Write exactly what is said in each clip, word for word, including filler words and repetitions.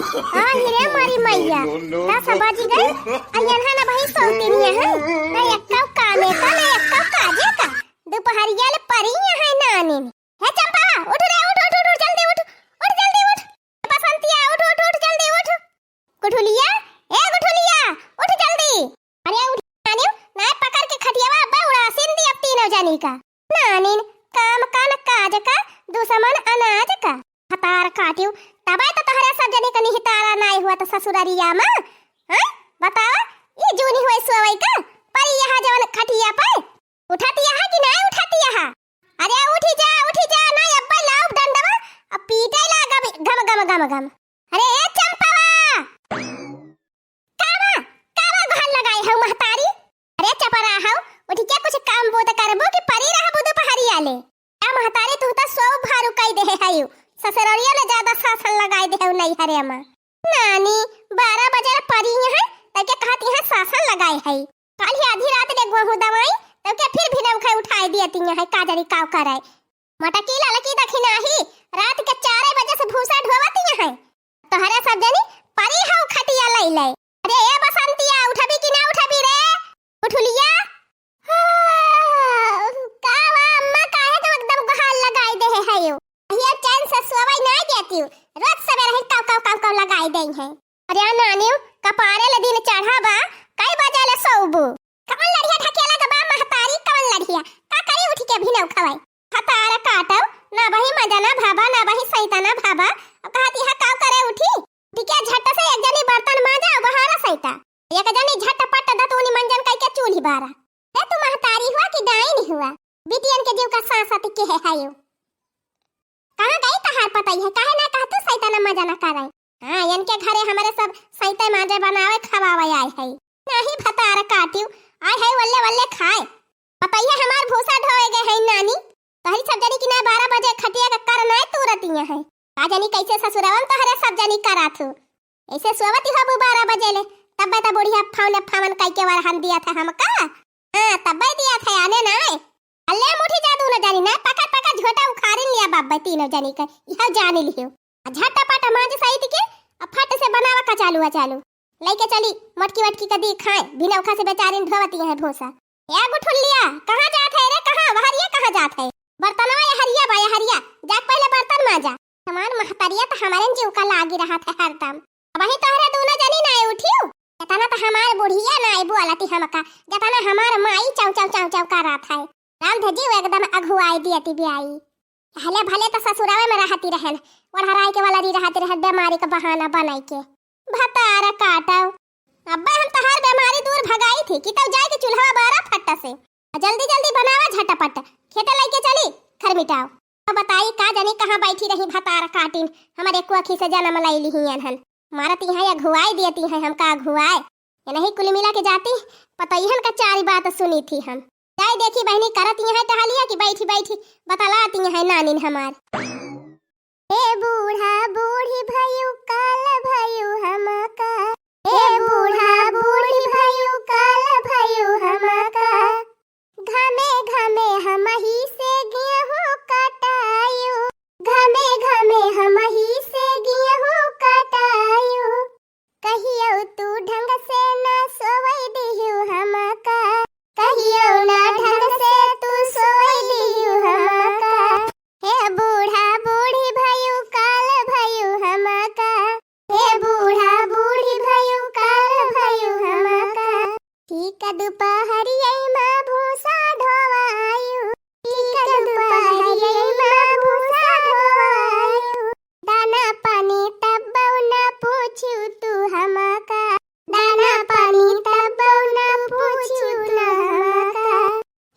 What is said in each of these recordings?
हाँ, हिरे मारी मैया, दस बज गए, अयन है ना भाई सौतिनिया है, ना एक्का कामे का, ना एक्का काजे का, दुपहरिया ले परी है नानी। हे चंपा, उठ रे, उठ, उठ, उठ, उठ, जल्दी उठ, उठ जल्दी उठ। बसंतिया, उठ, उठ, उठ, जल्दी उठ। गुठुलिया, ए गुठुलिया, उठ जल्दी। अरे उठ नानी, नाय पकड़ के खटियावा अब्बे उड़ासिन दी अब तीनों जनी का। नानिन, काम का न काज का, दुश्मन अनाज का। भतार काटियो, तबे तो तोहरे सब जनी का निहितारा नाय हुआ तो ससुररिया मा। हैं? बतावा, ई जूनी हुए सोवई का, परी यहाँ जवन खटिया पे। उठतिया है कि नाय उठतिया है? अरे उठी जा, उठी जा, ना अब्बे लाउब डंडवा, अब पीटे ला गम, गम, गम, गम, गम। अरे ए चंपवा! कावा, कावा गोहार लगाए हऊ महतारी? अरे चपरा हऊ, उठी के कुछ काम बूत करबू कि परी रहबू दुपहरिया ले? आ महतारी तू तो सौ भारू कई देहे हऊ, ससुररिया ने ज्यादा शासन लगाए देहे हऊ नैहरे मा। नानी, बारह बजे ला परी है, तब के कहती है शासन लगाए है। काल ही आधी रात ले गुहू दवाई, तब के फिर भी नौखा उठाए दिए ती है, का जानी काव करे। मटकी ललकी दखिनाही, रात के चार बजे से भूसा ढोवती है। तोहरे सब जनी परी हऊ खटिया लई ले। अरे ए बसंतिया, उठबी कि ना उठबी रे? उठुलिया? हाँ, का बा अम्मा, काहे तुम एकदम गोहार लगाई देहे हयो? ये चैन से सोवई नाय देती हूँ, रोज सवेरे ही काव काव काव काव लगाई देई है। अरे नानी, कपारे ले दिन चढ़ा बा, कई बजे ले सोबू? कवन लड़िया ढकेला के बा महतारी, कवन लड़िया? का करी उठ के भी नौ खवाई? हतार काटव, ना बही मजा ना भाबा, ना बही सैता ना भाबा। अब कहती है काव करे उठी? दिके झट से एक जनी बर्तन मांजा, बहारा सैता। एक जनी झटपट दतुनी मंजन कई के चूल्ही बारा। ए तू महतारी हुआ कि डाइन हुआ? बिटियन के जीव का सांस अति के है हायो। कहाँ गई तहार पतई है? काहे ना कहतू सैता ना मजा ना करे? हाँ, इनके घरे हमारे सब सैते मांजे बनावे खवावे आए है। नाही भतार काटियो, आए है वल्ले वल्ले खाए। पतई है हमार भूसा ढोए गए है नानी। तहरी सब जनी की ना बारह बजे खटिया का कर नाय तूरतिया है। का जानी कैसे ससुरवन तहरे सब जनी करात हो। ऐसे सोवती हो बारह बजे ले, तब तो बुढ़िया फावन फावन कई के वरहन दिया था हमका। हाँ, तब दिया था आने नाय। अल्ले मुठी जादू न जानी ना, पकड़ पकड़ झोटा उखाड़िन लिया बाबा तीनों जनी के, यह जान लियो। आ झटपट मांज सहित के, आ फट से बनावा कचालू अचालू। लेके चली, मटकी वटकी के दी खाए, बिना उखा से बेचारिन ढोवती है भूसा। ए गुठुल्लिया, कहाँ जात है रे, कहाँ? वहरिया कहाँ जात है? बर्तनवा यहरिया बा, यहरिया, जाके पहले बर्तन मांजा। हमार महतरिया तो हमारे जीव का लागी रहत है हरदम। वही तोहरे दोनों जनी नाय उठियो। इतना तो हमार बुढ़िया नाय बोलती हमका, जितना हमार माई चाव चाव चाव चाव करत है। राम धजी वो एकदम अघुआई दियती बियाई। भले भले तो ससुरावे में रहती रहन, ओढ़राई के वाला री रहती रहन, बीमारी का बहाना बनाई के। भतार काटव। अब्बे हम तहार बीमारी दूर भगाई थी कि तब जाए के चूल्हा बारा फट्टा से। आ जल्दी जल्दी बनावा झटपट, खेते लेके चली खरमिटाव। अब बताई का जानी कहाँ बैठी रही भतार काटिन, हमारे कोखी से जन्म लई लिही हन। मारत यहाँ अघुआई दियती है हमका अघुआए। ये नहीं कुल मिला के जाती, पतइहन का चारी बात सुनी थी हम। जाए देखी बहनी करत यहाँ टहलिया कि बैठी बैठी बतलाती है नानिन हमार। ए बूढ़ा बूढ़ी भयू काल भयू हमका। ए बूढ़ा बूढ़ी भयू काल भयू हमका। घमे घमे हमही से गेहूं कटायू। घमे घमे हमही से गेहूं कटायू। कहियो तू ढंग से ना सोवई दिहू हमका। कहियो ना ढंग से तू सोवई दिहू हमका। हे बूढ़ा बूढ़ी भयू काल भयू हमका। हे बूढ़ा बूढ़ी भयू काल भयू हमका। ठीक दुपहरिया मा भूसा ढोवायू। ठीक दुपहरिया मा भूसा ढोवायू। दाना पानी तब ना पूछू तू हमका। दाना पानी तब ना पूछू तू हमका।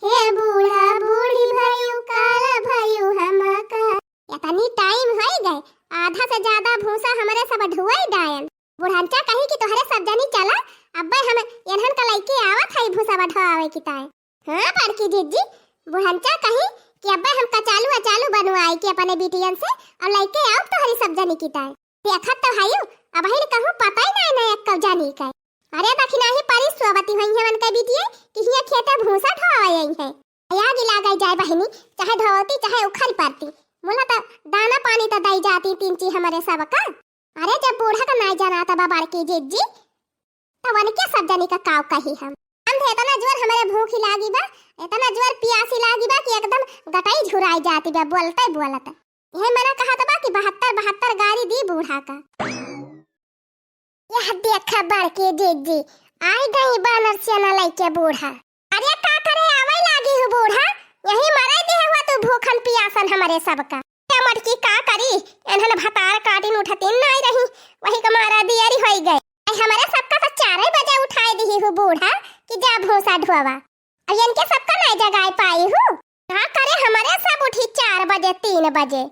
हे बूढ़ा बूढ़ी भयू काल भयू हमका। इतनी टाइम होई गए, आधा से ज्यादा भूसा हमरे सब ढुआई डायन। बुढ़ंचा कही कि तोहरे सब जनी चला, अब्बे हम एनहन का लइके आवत हई भूसा ढोआवे की ताए। हाँ बड़की जिज्जी, बुढ़ंचा कही कि अब्बे हम कचालू अचालू बनवाई के अपने बिटियन से और लइके आउब तोहरी सब जनी की ताए। देखत तो हयू, अबहिन कहूँ पता ही नाय ना एक्कौ जानी के। अरे दखिनाही परी सोवती होइहैं उनके बिटिये कि हियाँ खेते भूसा ढोवे अइहैं। आग लागै जाए बहिनी, चाहे ढोवती चाहे उखरी परती। मुला त दाना पानी त दई जाती तीन ची हमरे सबका। अरे जब बूढ़ा का ना जनात बा बड़की जिज्जी, त वनके सब जनी का काव कही हम। हम तो इतना जोर हमरे भूखी लागी बा, इतना जोर पियासी लागी बा कि एकदम गटई झुराई जाती बा, बोलते बोलत। यह मना कहत बा कि बहत्तर बहत्तर गारी दी बूढ़ा का। यह देखा बड़की जिज्जी, आई गई बानर सेना लइके बूढ़ा। अरे का करे आवै लागी हू बूढ़ा, यही मरै दिहे हुआ तू भूखन पियासन हमरे सबका। ए मटकी का करी, एन्हन भतार काटिन उठतिन नाई रही, वही का मारा दियरी होई गए। आई हमरे सबका तो चारै बजे उठाए दिही हू बूढ़ा कि जा भूसा ढोवा। अब इनके सबका नाई जगाए पाई हू। का करे हमरे सब उठी चार बजे, तीन बजे।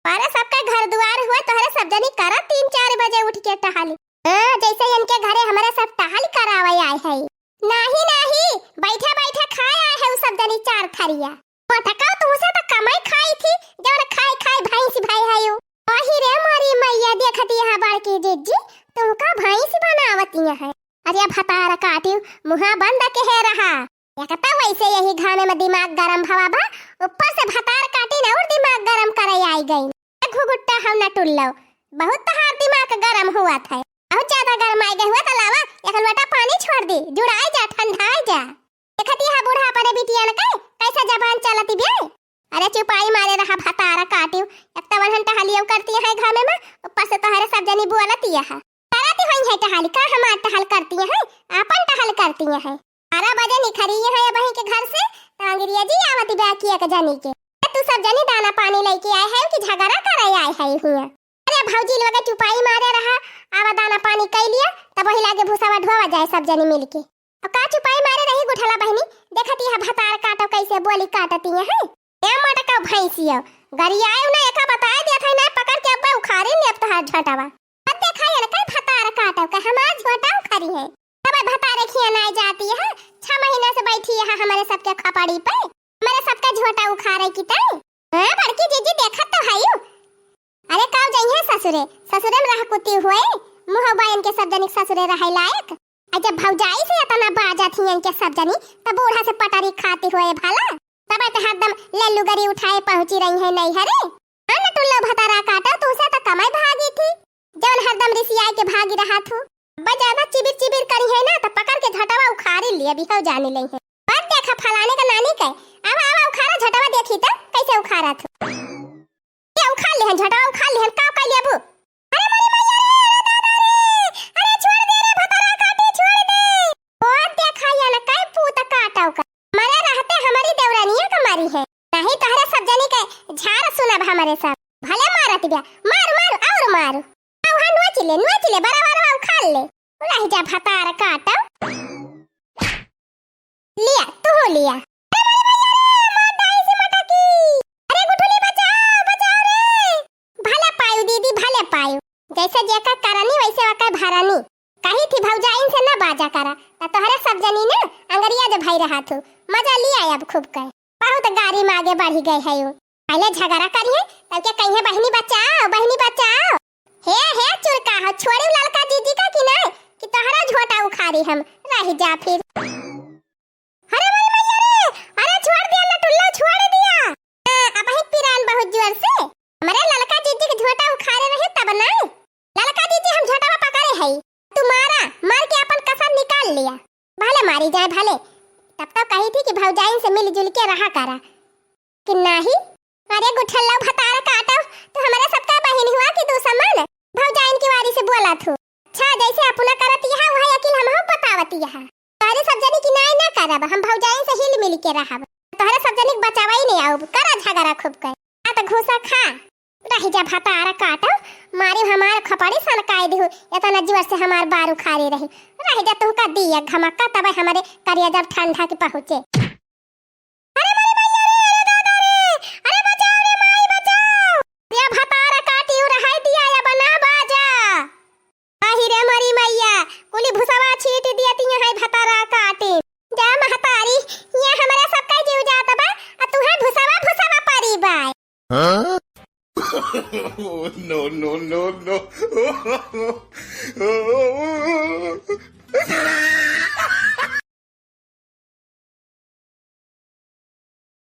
अरे सबका घर दुआर हुआ, तोहरे सब जनी करा तीन चार बजे उठ के टहली। हाँ, जैसे इनके घरे हमरे सब टहल करावे आए है। नाही, नाही, बैठे बैठे खाए आए है उ सब जनी चार थरिया। मोटका तुहसे तो कमाई खाई थी, जौन खाए खाए भैंस भई है उ। वही रे मोरी मैया, देखती है बड़की जिज्जी, तुमका भैंस बनावती है। अरे भतार काटी, मुहा बंद के है रहा। एक तो वैसे यही घामे में दिमाग गरम भवा बा, ऊपर से भतार काटी न और दिमाग गरम करे आई गई। ए घुघुट्टा हम न टुल्लो, बहुत तहार दिमाग गरम हुआ था, बहुत ज्यादा गरम आई गए हुआ तो लावा एक लोटा पानी छोड़ दी, जुड़ाई जा, ठंडाई जा। देखती है बूढ़ा अपने बिटियन के कैसे जबान चलती बे। अरे चुपाई मारे रहा भतार काटी, एक तो वनहन टहलियो करती है घामे में, ऊपर से तोहरे सब जनी बोलती है। करती होई है टहल, का हमार टहल करती है, आपन टहल करती है। बारह बजे निखरी है बही के घर से, तो अंग्रेजी आवत बा कि एक जनी के। ए, तू सब जनी दाना पानी लइके आए है कि झगड़ा करे आए है हियाँ? अरे भौजी लोग चुपाई मारे रहा, आवा दाना पानी कई लिया, तब वही लागे भूसावा ढोवा जाए सब जनी मिलके। अब का चुपाई मारे रही गुठला बहिनी, देखती है भतार काटो कैसे बोली काटती है। ए मोटका भैंसिया, गरियाए ना एका बताए देत है ना पकड़ के अब्बा उखाड़ी ले अब तोहार झोंटावा। अब देखा ये ना कई भतार काटो का हमार झोंटा उखाड़ी है। तब भतारे खिया ना जाती है, छह महीना से बैठी है हमारे सबके खपड़ी पे, हमारे सबका झोंटा उखाड़े की तई। हाँ बड़की जीजी देखत तो है यू। अरे काव जइहे ससुरे, ससुरे में रह कुती हुए, मुँह बायन के सब जनिक ससुरे रहे लायक। आ जब भौजाई से इतना बाजत ही इनके सब जनी, तब बूढ़ा से पटरी खाती हुए भला। तब तो हरदम लल्लू गरी उठाए पहुँची रही है नैहरे। हाँ न टुल्लो भतारा काटो, तू से तो कमाई भागी थी, जौन हरदम रिसियाई के भागी रहा थू। बस ज्यादा चिबिर चिबिर करी है ना, तो पकड़ के झटवा उखाड़ी लिया भी हो जाने ले है। पर देखा फलाने का नानी के, आवा आवा उखाड़ा झटवा देखी तो कैसे उखाड़ा थू। ये उखाड़ लिहन, झटवा उखाड़ लिहन, का कर लेबू? अरे मोरी मैया रे, अरे दादा रे, अरे छोड़ दे रे भतारा काटी, छोड़ दे। ओ देखा ये ना कई पूत काटव का। मरे रहते हमारी देवरानिया का मारी है। नहीं तोहरे सब जनी के झाड़ सुनब हमारे सब। भले मारत बिया, मार मार और मार। आ वहाँ नोच ले, नोच ले, बड़ा बड़ा उखाड़ ले। रह जा भतार काटव। लिया, तू हो लिया। अरे मोरी मैया रे, मार डाई से मटकी। अरे गुठुली बचाओ, बचाओ रे। भले पायु दीदी, भले पायु। जैसे जेका करनी वैसे वका भरनी। कही थी भौजाइन से न बाजा करा, त तोहरे सब जनी न अंगरिया जो भाई रहा थू। मजा लिया अब खूब कर। बहुत गारी में आगे बढ़ी गए है यू। पहले झगड़ा करिए, तब के कहिए बहिनी बचाओ, बहिनी बचाओ। हे, हे चुरका हो, छोड़ी ललका जीजी का कि नहीं, कि तोहरा झोटा उखाड़ी हम, रह जा फिर। अरे मोरी मैया रे, अरे छोड़ दिया ना टुल्लो, छोड़ दिया। हाँ, अब ही पिरान बहुत जोर से। हमरे ललका जीजी के झोटा उखाड़े रहे तब नहीं। ललका जीजी हम झोटावा पकड़े हई। तू मारा, मार के अपन कसर निकाल लिया। भले मारी जाए भले। तब तो कही थी कि भौजाइन से मिलजुल के रहा करा। कि नाही? अरे गुठल्लो भतार काटो, तू हमारे सबका बहिन हुआ कि दुश्मन? भौजाइन की वारी से बोला थू। अच्छा, जैसे अपना करत यहाँ, वही अकिल हमहू बतावत यहाँ। तोहरे सब जनी की नाई ना करब, हम भौजाइन से हिल मिल के रहब। तोहरे सब जनी के बचावा ही नहीं आउब, करा झगड़ा खूब कर। आ तो घूसा खा। रह जा भतार काटो, मारी हमार खपड़ी सनकाई दिहु, इतना जोर से हमार बार उखाड़ी रही। रह जा तुहका दिया घमक्का, तब हमारे करिया जब ठंडा के पहुँचे। अरे मोरी मैया रे, अरे दादा रे, अरे बचाओ रे माई बचाओ। ये भतार काटी उ रहाई दिया या बना बाजा। आही रे मोरी मैया, कुली भुसवा छीट दिया ती है भतारा काटी। जा महतारी, ये हमारे सबका जीव जात बा, आ तू है भुसवा भुसवा परी बाय। हाँ? No, no, no, no।